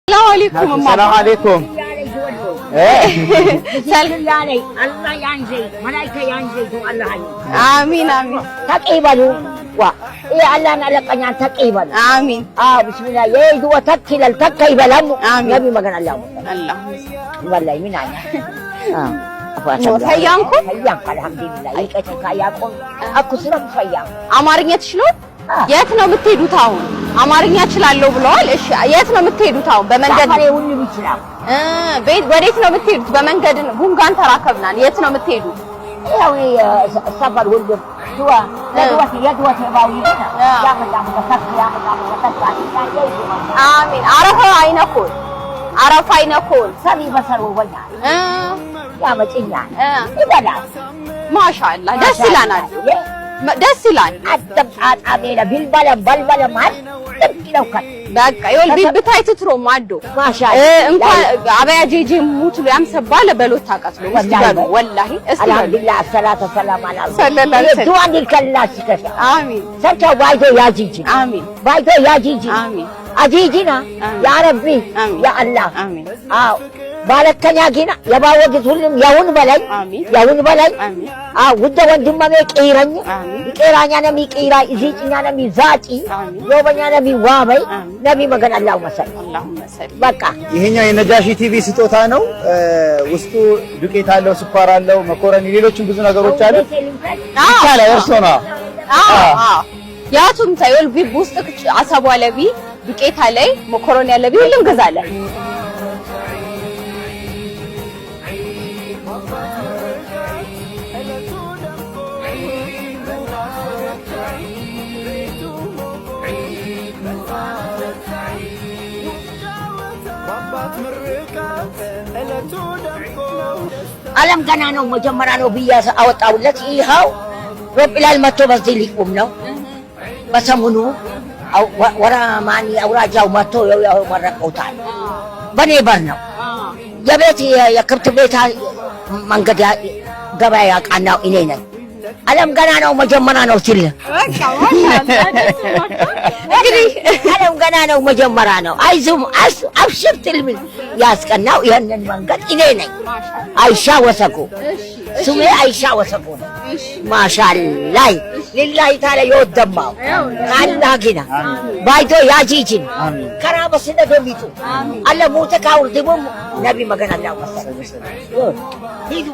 ሰላም አለይኩም እማማ። ሰላም አለይኩም። አሚን አሚን አሚን። አማርኛ ትችሎ? የት ነው የምትሄዱት አሁን? አማርኛ እችላለሁ ብለዋል። እሺ የት ነው የምትሄዱት አሁን? በመንገድ ወዴት ነው የምትሄዱት? በመንገድ ጉንጋን ተራከብናል። የት ነው የምትሄዱት? አሚን። አረፋ አይነኮን አረፋ አይነኮን ማሻአላህ ደስ ይላናል። ደስ ይላል። በቃ ይወል ቢብታይ ትትሮ ማዶ እንኳን አበያ ጄጄ ሙትሉ ያምሰባለ በሎት ታቀትሎ እስቲ በሉ ወላሂ እስቲ አልሐምዱሊላህ አሰላቱ ሰላም አላ ሰለላሁ ዐለይሂ ዱአን ይከላሽ አሚን ሰብቻው ባይቶ ያጂጂ አሚን ባይቶ ያጂጂ አሚን አጂጂና ያ ረቢ ያ አላህ አሚን። አዎ ባለከኛ ጊና የባወግዝ ሁሉም ያሁን በላይ ያሁን በላይ አዎ ውደ ወንድማሜ ቂረኝ ይቄራኛ ነሚ ቂራ እዚጭኛ ነሚ ዛጪ ዮበኛ ነሚ ዋበይ ነቢ መገን አላሁ መሰል በቃ ይሄኛው የነጃሺ ቲቪ ስጦታ ነው። ውስጡ ዱቄት አለው፣ ስኳር አለው፣ መኮረኒ፣ ሌሎችም ብዙ ነገሮች አሉ። ይቻላል። እርሶ ነው። አዎ ያቱም ታይወል ቢብ ውስጥ አሰቡ አለቢ ዱቄት አለይ መኮረኒ አለቢ ሁሉም ገዛለ። ዓለም ገና ነው መጀመሪያ ነው ብዬ አወጣሁለት። ይኸው ሮጲላል መጥቶ በዚህ ሊቆም ነው። በሰሙኑ ወራማኒ አውራጃው መጥቶ መረቀውታል። በኔ በር ነው የቤት የክብት ቤት መንገድ ገበያ ያቃናው እኔ ነኝ። ዓለም ገና ነው መጀመሪያ ነው ሲል እንግዲህ ዓለም ገና ነው መጀመሪያ ነው። አይዞህ አብሽር ትልምን ያስቀናው ይህንን መንገድ እኔ ነኝ። አይሻ ወሰኩ ስሜ አይሻ ወሰኩ ነው። ማሻላይ ሊላሂ ታላ የወደማው ከአላህ ጊና ባይቶ ያጂጂን ከራበ ስነዶሚቱ አለ ሞተ ካውርድቡም ነቢ መገን አላሁ መሰለ ሂዱ።